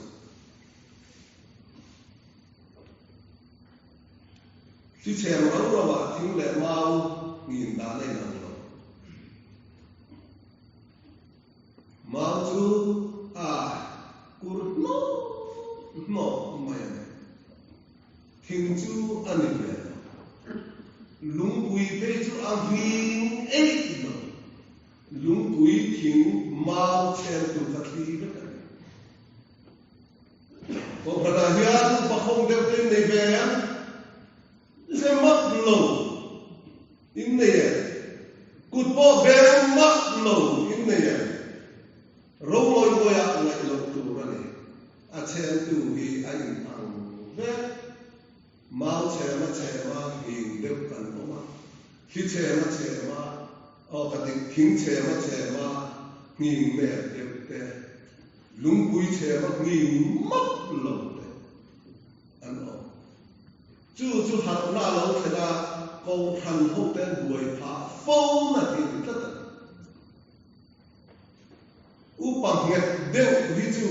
Hlichhem rau rauah thing leh mau ngin dan a inang lo. Mau chu a kur hnawk hnawk mai a ni. Thing chu a ni ve lo. Lungpui phei chu a nghing eih lo. Lungpui thing mau chhem tur kha thli vek a ni. Kohhranah hian upa khawng deuh te in nei ve em? Che mak lo in nei em? Kut pawh beng mak lo in nei em? Ro ngawi ngawiah ngaih loh tur a ni. A chhentu hi a in ang vek. Mau chhema chhema hing deuh kan awm a, thli chhema chhema aw ka ti thing chhema chhema nghing nep deuh te, lungpui chhema nghing map lo te an awm. Chu chu harhna a lo thlen a, Kohhran ho te an buai phah fo na hi a ni tlat a ni. Upa nghet deuh hi chu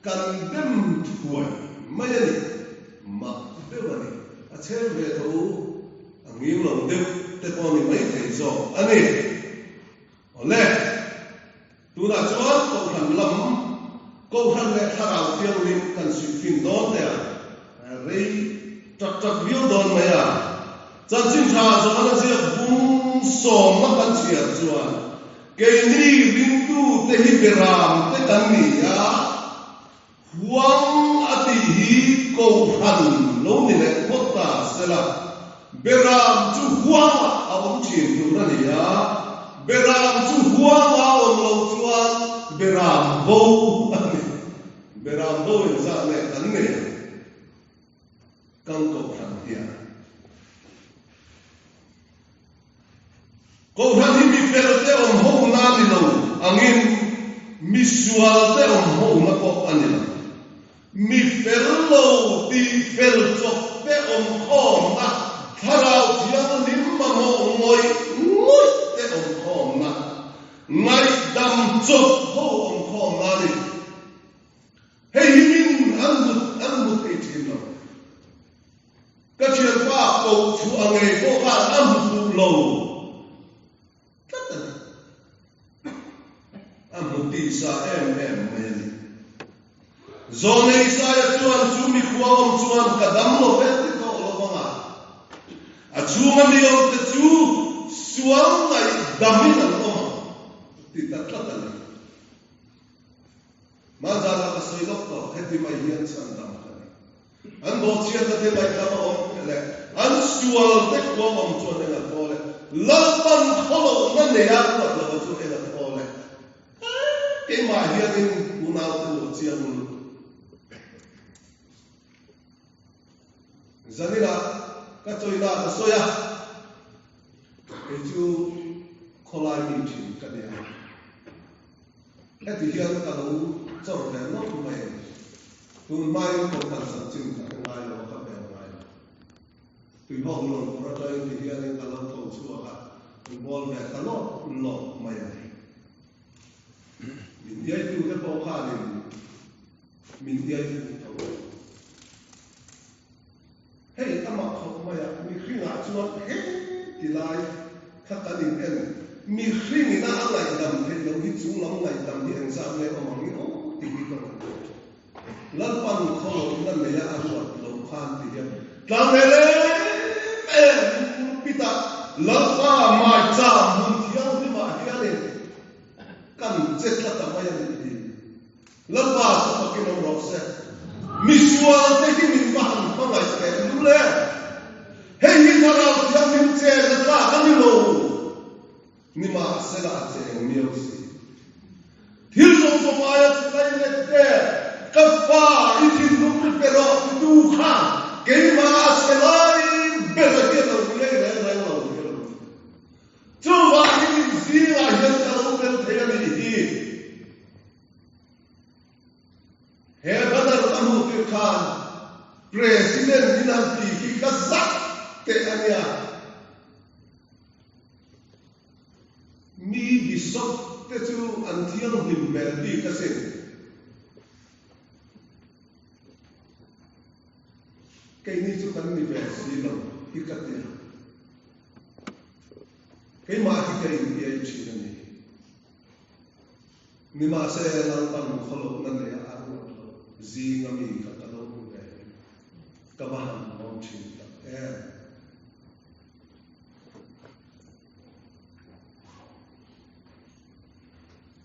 kan dem thuai mai a ni, mak deuh a ni. A chhem ve tho a nging lo deuh te pawh ni mai thei zawk a ni. Awle, tunah chuan Kohhran lam, Kohhran leh Thlarau Thianghlim kan suih fin dawn teh a, rei tak tak viau dawn mai a. Chanchin tha zawhna ziak bung sawmna kan chhiar chuan keini ringtute hi beram te kan ni a, huang a tih hi Kohhran lo ni leh phawt ta sela, beram chu huangah a awm thin tur a ni a, beram chu huanga a awm loh chuan beram bo a ni. Beram bo inzat leh kan nei ang. Kan Kohhran hian Kohhran hi mi fel te awm ho na ni lo angin mi sual te awm ho na pawh a ni lo. Mi fel lo tih fel chawp te awm khawmna, Thlarau Thianghlim mamawh ngawih ngawih te awm khawmna, ngaihdam chawp ho awm khawmna a ni. Hei hi min an hmu an hmu thei thin lo. Ka thianpa koh chhuah ngei pawh khan a hmu fuh lo tlat a ni. A hmu tihsa em em mai a ni. Zawnei Isaia chuan chu mikhua awm chuan ka dam lo ve ti tawh lo vang a. A chhunga mi awmte chu sual ngaihdamin an awm ang ti ta tlat a ni. Hmanzana ka sawi lawk tawh, heti mai hian chhan dam ka ni. An bawhchhiatna te ngaihdam a awm le, an sual te khuam awm chuan eng a thaw le, Lalpan khawlohna nei a ruat lova chu eng a thaw le. Keimah hianin unaute u a chiang lutuk. Zaninah ka chawina ka sawi a, kei chu khawlai mi thin ka nia. Heti hian ka lo chawr ve nawk mai a ni. Tun hmain Kohhran chanchin ka hre ngai lo a, ka hmel ngai lo. Tuihawk luan tur atangin ti hianin ka lo tho chhuak a, min bawl ve ta lawp lawp mai a ni. Min iaitute pawh khanin min iai fuh tho. Hei a mak khawp mai a, mihringah chuan he ti lai kha kan in en. Mihringin a a ngaihdam theih loh hi chunglam ngaihdam hi engzat nge awm ang i aw ti hi ka rawn tawh thin. Lalpan khawlawhna neia a ruat loh khan ti hian tlang ve lem em pulpit-ah Lalpa maicham hmun thianghlimah hianin kan che tla ta mai a nih hi. Lalpa chu fakin awm rawh se. Misualte hi min va han hmangaih teh lul e. Hei hi Thlarau Thianghlim chenna tlak a ni lo. Nimahsela a cheng miau si. Thil zawng zawng aia chi lai let te, ka fa i thinlung ri pe rawh titu kha keimah a che lai ber a hian lo ngei reng reng lo hi a lo ni. Chuvangin in zingah hian ka lo tel thei a nih hi. He banner ka hmuh tirh khan President in an ti hi ka zak teh a nia. Mi bishop te chu an thianghlim hmel bik asin. Keini chu kan ni ve si lo hi ka ti a. Keimah hi ka inbiai thin a ni. Nimahse Lalpan khawlawhna neia a ruat loh zinga mi kha ka lo hmu ve hi ka va han lawm thin tak em.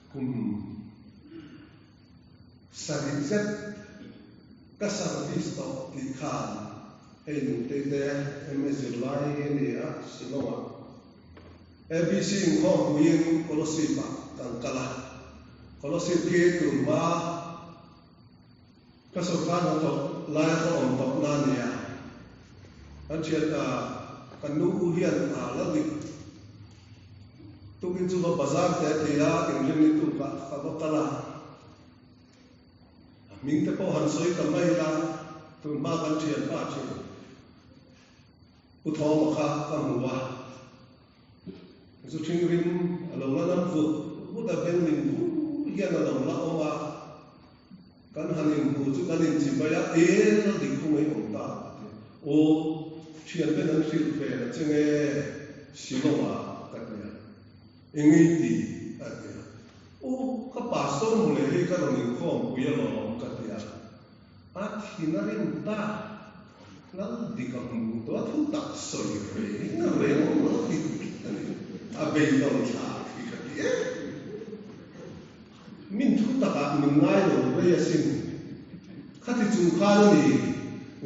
Kum sarih zet ka service tawh tih khan hei nutei te MA zirlai a ni a, Shillong-ah ABC inkhawmpuiin Kolosip-ah kan kal a, Kolosip khi tunhma Ka sawrkar hnathawk laia ka awm tawh na nia. Kan thian a kan nu u hian a la dik tukin chu va bazar te a ti a, inrinni tukah ka va kal a. A hming te pawh han sawi ta mai ila, tunhma kan thianpa thin Pu Thawma kha ka hmu a. Zu thing rim a lo la nam vut vut a, beng min vur hian a lo la awm a. Kan han inhmu chu kan inchibai a, E la dik khung ei awm ta a ti. Aw, thianten an hrilh ve na che nge Shillong ah ka ti a. Eng ei ti? a ti a. Aw, ka pastor mawle hei ka rawn inkhawm pui alawm ka ti a. A thin a rim ta. Lal dik a hmu tawh a, thu tak sawi reng reng awm lo ti a ni. A beidawn thlak hi ka ti em. Min thu takah min ngai lo rei asin. Khati chung khan a ni,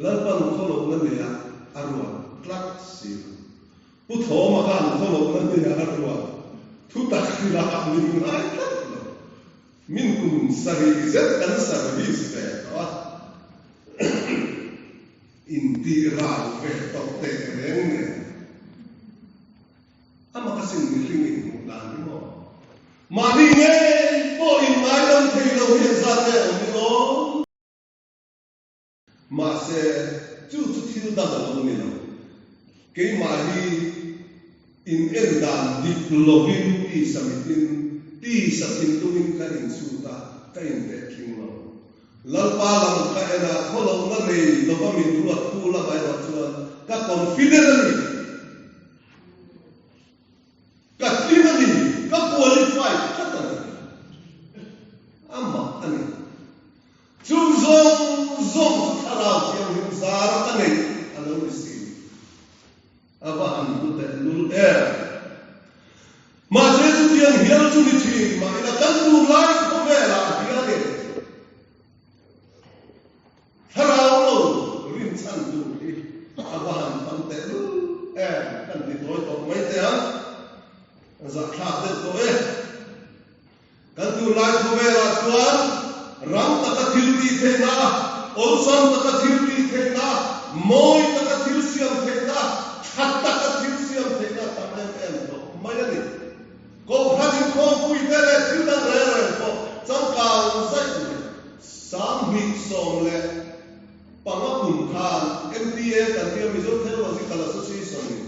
Lalpan khawlohna neia a ruat tlat si lo. Pu Thawma khan khawlohna neia a ruat thu tak lakah min ngai tlat lo. Min kum sarih zet kan service ve tawh a, intih ral ve tawh teh reng nen. A mak asin mihring in hmuh dan hi maw? Mahni ngei pawh in ngaidam thei lo hi engzat nge awm i awm? Mahse, chu chu thil dang a lo ni lo. Keimah hi in en dan dik lovin tisa mitin, tisa thinlungin ka inchhut a, ka inteh tling lo. Lalpa lam ka en a, khawlohna nei lova min ruat tu lamah erawh chuan ka confident a ni. Ka tling a ni, ka qualify tlat a ni. A mak a ni. Chung zawng zawng chu Thlarau Thianghlim zara ka neih a lo ni si. A va han hlu teh lul em! Mahse chutiang hial chu ni thin mah ila kan tunlai khawvelah hianin Thlarau lo rinchhan tur hi a va han tam teh lul em kan ti tawi tawh mai teh ang. Zahthlak deuh tawh e. Kan tunlai. khawvelah chuan rang taka thil tih theihna, awlsam taka thil tih theihna, mawi taka thil siam theihna, tha taka thil siam theihna tam em em tawh mai a ni. Kohhran inkhawmpui te leh thil dang reng reng pawh changkang zaih mai. 2015 kum khan MTA kan tia Mizo Theological Association in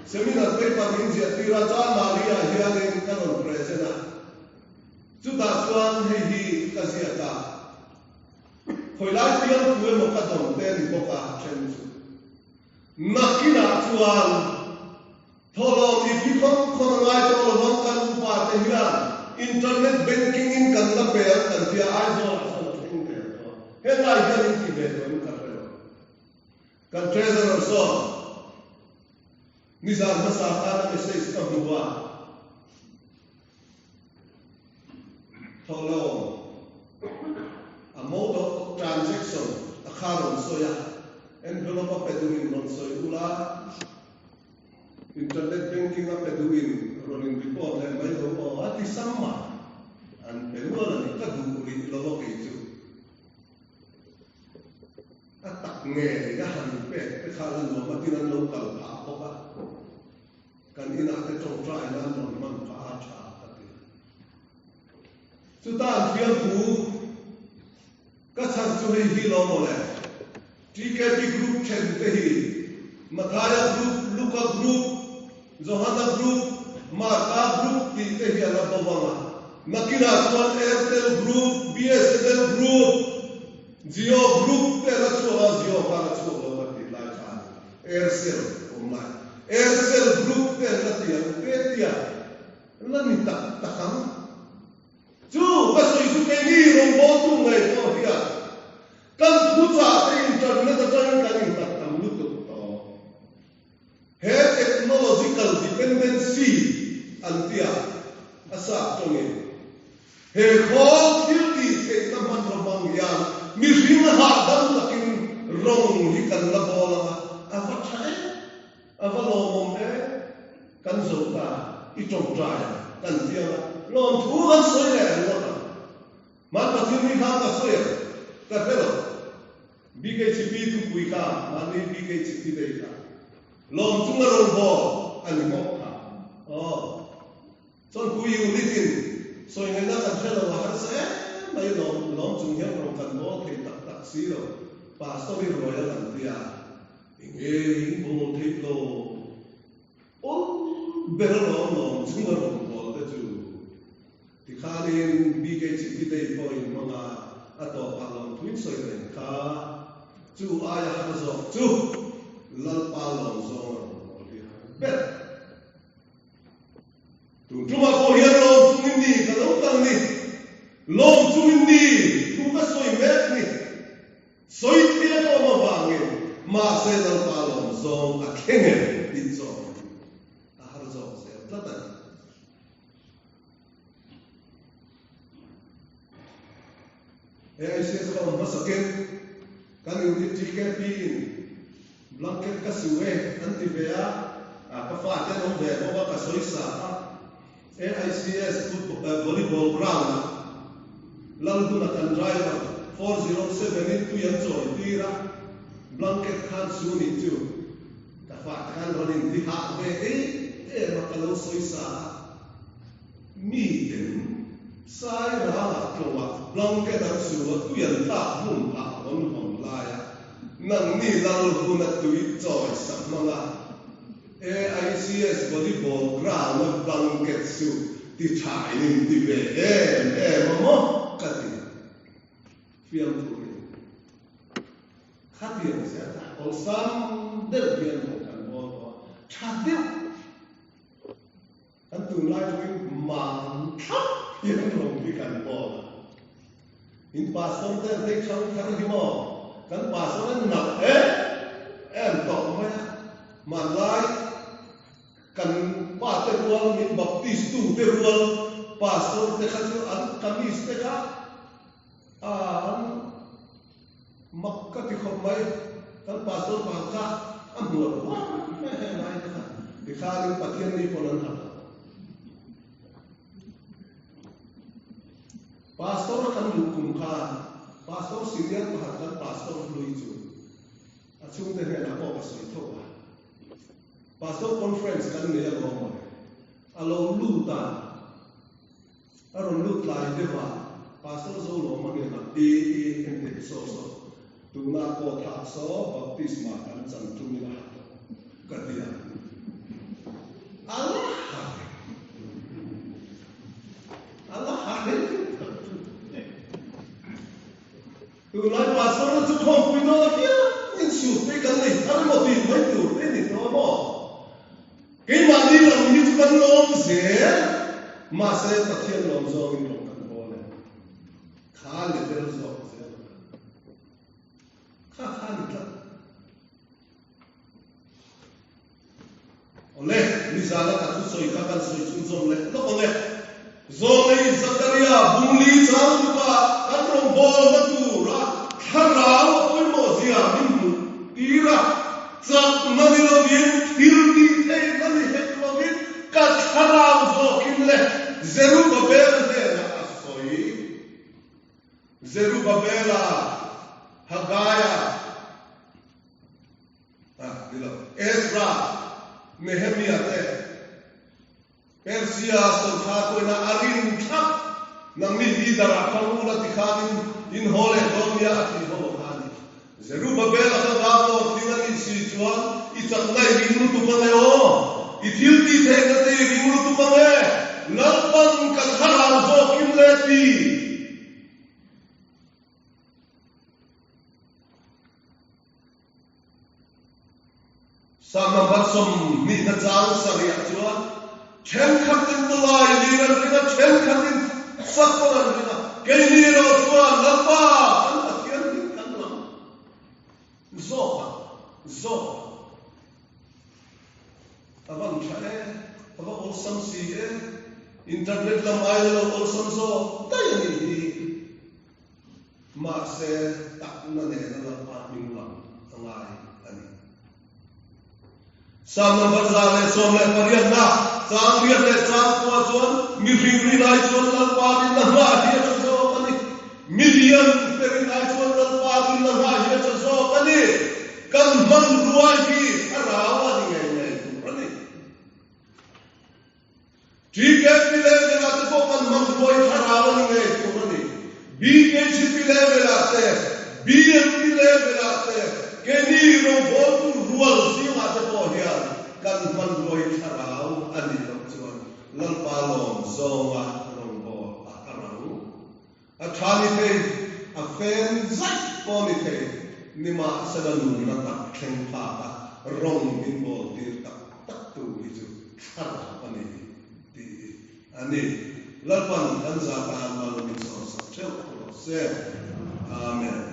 Seminar paper min ziah tir a, chuan Maria hianin ka rawn present a, chutah chuan hei hi ka ziak a, khawilai fiam thu emaw ka dawn te a ni bawk a, then chu. Nakinah chuan thawhlawm i phi khawn khawn a ngai tawh lo vang, kan upa te hian internet banking in kan la pe ang kan tia Aizawlah chuan a thleng der tawh a, helai hian in ti ve tawh in ka hre lo. Kan Treasurer sawn nizan hmasa khan a message ka hmu a, Thawhlawm a mode of transaction a kha rawn sawi a, envelope a pe duhin rawn sawi ula, internet banking a pe duhin rawn in report leh mai lo aw a ti sam a, an pe nual a ni, ka duh rih lo a kei chu. A tak ngei a han pek te kha la nuam a tin an lo kal phah bawk a, kan inah te tawngtai nan rawn hman phah a tha ka ti. Chuta an fiamthu ka chhan chu hei hi lo mawle, TKP group then te hi Mathaia group, Luka group, Johana group, Marka group tih te hi a la bo vang a, nakinah chuan Airtel group, BSNL group, Jio group te a la chhuak a, Jio kha a la chhuak lo ka tih lai kha a ni, Aircel awm lai. Aircel group te an la ti ang te tia la ni tak tak ang. Chu ka sawi chu keini rawngbawltu ngei pawh hian kan thuchah te internet atangin kan innghat tam lutuk tawh. He technological dependency an tia a sap tawngin he khawl thil tih theihna hmanraw hmang hian mihring hahdam takin rawng hi kan la bawl ang a, a va tha em, a va lawmawm em, kan zo ta, i tawngtai ang kan ti ang a, lawmthu kan sawi leh ringawt ang. Hman Pathian mi khan ka sawi ang, ka hre lo. BKCP thupui kha mahni BKCP day kha lawm chunga rawn haw a ni bawk kha. Aw. Chuan Pu Unit in sawi ngaihna kan hre lo a harsa em mai lawm lawm chung hian rawn kan bawl thei tak tak si lo. Pastor i ruai a kan tia enge in bawl theih lo. Awl ber a lawm lawm chunga rawn bawl te chu. Tikhanin BKCP day pawh in hmang a, a tawpah lawmthuin sawi reng kha. Chu aia har zawk chu Lalpa lawm zawng a rawn bawl hi har ber. Tun tumah pawh hian lawm chungin ni ka lo kal ni, lawm chungin ni thu ka sawi mek ni. Sawi thei a tlawm avangin mahse Lalpa lawm zawng a thleng em tih zawk hi a har zawk zel tlat a ni. AICS ka awm hmasakin kan unit TKP in blanket ka su e an ti ve a, ka fate an awm ve bawk a ka sawi sa a, AICS football volleyball ground ah Lalhuna kan driver 407 in tui an chawi tir a, blanket khan su nih chu ka fate khan rawn in ti hah ve em em a ka lo sawi sa a. Miten Sairangah tlawngah blanket an su a, tui an tlak hmun phah hawn hawn laia nangni Lalhuna tui chawi sak hmanga AICS volleyball ground-a blanket su ti tha in inti ve em em a maw ka ti fiamthu in. Khatiang zel kha awlsam deuh hian rawn kan bawl tawh a, tha deuh. Kan tunlai tawngin man thlap hian rawng hi kan bawl a. In pastor te an phei thang thar hi maw? Kan pastor an nalh em em tawh mai a. Hmanlai kan pa te rual, min baptist tu te rual pastor te kha chu an kamis te kha an mak ka ti khawp mai. Kan pastor pakhat kha a hmuar huar mai a heng lai te kha. Tikhanin Pathian ni pawn an ha lo. Pastor kan luh kum khan Pastor senior pakhat kan Pastor hlui chu a chhungte hnenah pawh ka sawi tho a. Pastor conference kan nei alawm mawle. A lo lut a, a rawn lut tlai deuh a, Pastor Zolawma hnenah I I engtik saw saw tunah pawh thah saw baptisma kan chan tum in a ha tawh ka ti a. A la ha reng. A la ha reng. Tunlai pastor na chu khawmpui dawn apiang in suit te kan nei thar emaw tih mai tur te ni tawh maw? Keimahni lam hi chu kan lawm zel, mahse Pathian lawm zawngin rawng kan bawl em? Kha level zawk zel ang kha. Kha kha ni tlat. Awle, nizana ka thusawi kha kan sawi chhunzawm leh lawk ang e. Zawnei Zakaria bungli chang luka kan rawngbawlna tura thlarau a pawimawh zia min hmuh tir a, chakna ni lovin, thil tih theihna ni hek lovin ka thlarau zawkin le Zerubabel hnenah a sawi. Zerubabela, Hagaia, Ah, ni lo. Ezra, Nehemia te, Persia sawrkar pawhin a rin thlap, nangni leader ah hmang ula ti khanin in haw leh dawn nia a tih ho kha a ni. Zerubabel a ka governor tling a nih si chuan i chakna i ring lutuk ang e aw, i thil tih theihna te i ring lutuk ang e, Lalpan ka thlarau zawkin le ti. Psalm number 20 na chang sarih chuan thenkhatin tawlai lir an ring a, thenkhatin sakawr an ring a, keini erawh chuan Lalpa kan Pathian hming kan lam zawk a, zawk a. A van tha e, a va awlsam si e, internet lam aia lo awlsam zawk daih a nih hi. Mahse, takna nena Lalpa hming lam a ngai a ni. Psalm number 118na chang riat leh chang kua chuan, Mi hring rin ai chuan Lalpa rinna nghah hi a tha zawk a ni. Mi lian te rin ai chuan Lalpa rinna nghah hi a tha zawk a ni. Kan hmanrua hi thlarau a ni ngei ngei tur a ni. TKP level-ah te pawh kan hman ruai thlarau a ni ngei tur a ni. BKGP level-ah te, BMP level-ah te, keini rawngbawltu rual zingah te pawh hian kan hman ruai thlarau a nih loh chuan Lalpa lawm zawnga rawngbâwl a har ang. A tha ni thei, a fen zaih pawh ni thei, nimahsela nunna tak thleng phak a rawng min bawl tir tak tak tu hi chu thlarau a ni tih hi a ni. Lalpan kan za tan mal min sawmsak theuh rawh se. Amen.